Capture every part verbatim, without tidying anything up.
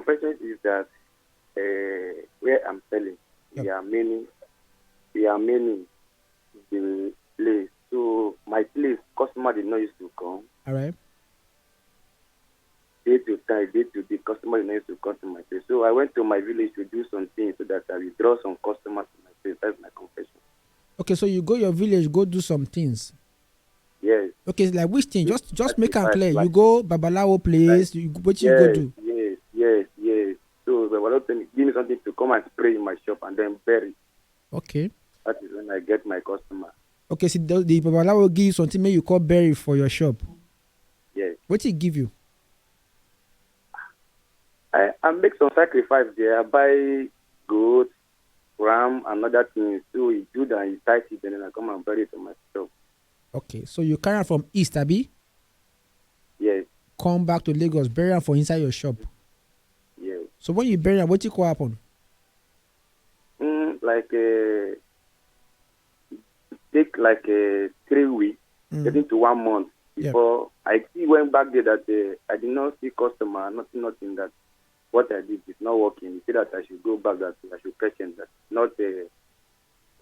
confession is that uh, where I'm selling, we are many, we are many in the place. So my place, customer did not used to come. All right. Day to time, day to day, customer did not used to come to my place. So I went to my village to do some things so that I will draw some customers to my place. That's my confession. Okay, so you go your village, go do some things. Yes. Okay, like which thing? Just just make am Like- clear. You like- go babalawo place. You, what you go yes, do? Yes, yes, yes. So the Walo tell me, give me something to come and spray in my shop and then bury. Okay. That is when I get my customer. Okay, see the, the babalawo give you something make you call bury for your shop. Yes. What he give you? I, I make some sacrifice there. I buy goat, ram, and other things. So he do that, he tight it, and then I come and bury it in my shop. Okay, so you carry am from east, abi? Yes. Come back to Lagos, bury am for inside your shop. Yes. So when you bury am, what you go happen? Mm, like uh, take like uh, three weeks, Mm. getting to one month Yeah. before I see went back there that uh, I did not see customer, nothing, nothing that what I did is not working. He said that I should go back, that I should patient, that not a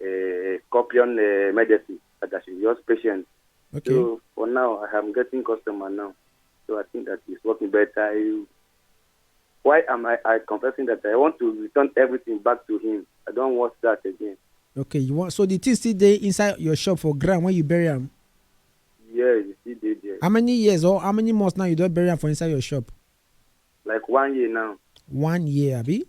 uh, scorpion uh, medicine, that I should just patient. Okay. So for now, I am getting customer now. So I think that it's working better. I, why am I, I confessing that I want to return everything back to him? I don't want that again. Okay, you want so the thing still dey inside your shop for ground when you bury am. Yes, you see, did there. How many years or how many months now you don bury am for inside your shop? Like one year now. One year, abi?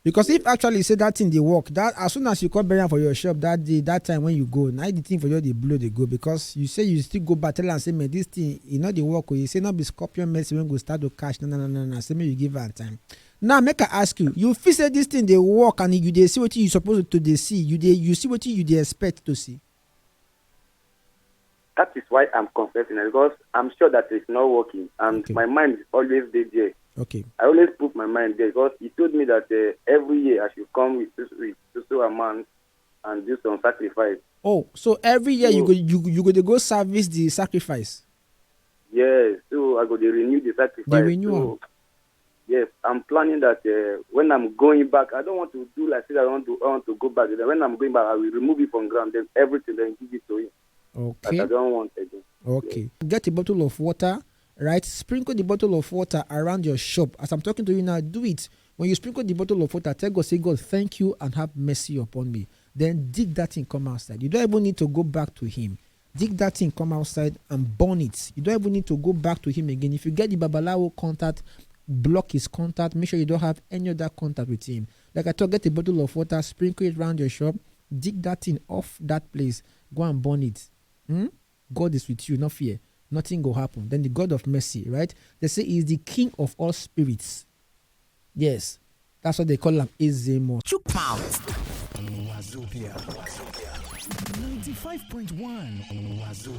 Because if actually say that thing dey work, that as soon as you come bury am for your shop that day, that time when you go, now the thing for you dey blow dey go because you say you still go back tell am say, "Man, this thing e no dey work o." You say no be scorpion medicine wey go start to catch. No, no, no, no, no. Say make you give am time. Now make I ask you, you feel say this thing dey work and you dey see wetin you suppose to dey see. You dey you see wetin you dey expect to see. That is why I'm confessing, because I'm sure that it's not working, and Okay. My mind is always there, there. Okay. I always put my mind there because he told me that uh, every year I should come with this, with so, so amount and do some sacrifice. Oh, so every year you So- go you you go dey go service the sacrifice. Yes, so I go to renew the sacrifice. Dey renew So, yes, I'm planning that uh, when I'm going back, I don't want to do like say I want to I want to go back. Then when I'm going back, I will remove it from ground, then everything, then give it to him. That Okay. I don't want again. Okay. Get a bottle of water, right? Sprinkle the bottle of water around your shop. As I'm talking to you now, do it. When you sprinkle the bottle of water, tell God, say, "God, thank you and have mercy upon me." Then dig that thing, come outside. You don't even need to go back to him. Dig that thing, come outside and burn it. You don't even need to go back to him again. If you get the babalawo contact, block his contact. Make sure you don't have any other contact with him. Like I talk, get a bottle of water, sprinkle it around your shop, dig that thing off that place, go and burn it. Hmm? God is with you, no fear. Nothing go happen. Then the God of mercy, right? They say he is the king of all spirits. Yes. That's what they call him Ezemo. Chook mouth. Wazobia. ninety-five point one Wazobia.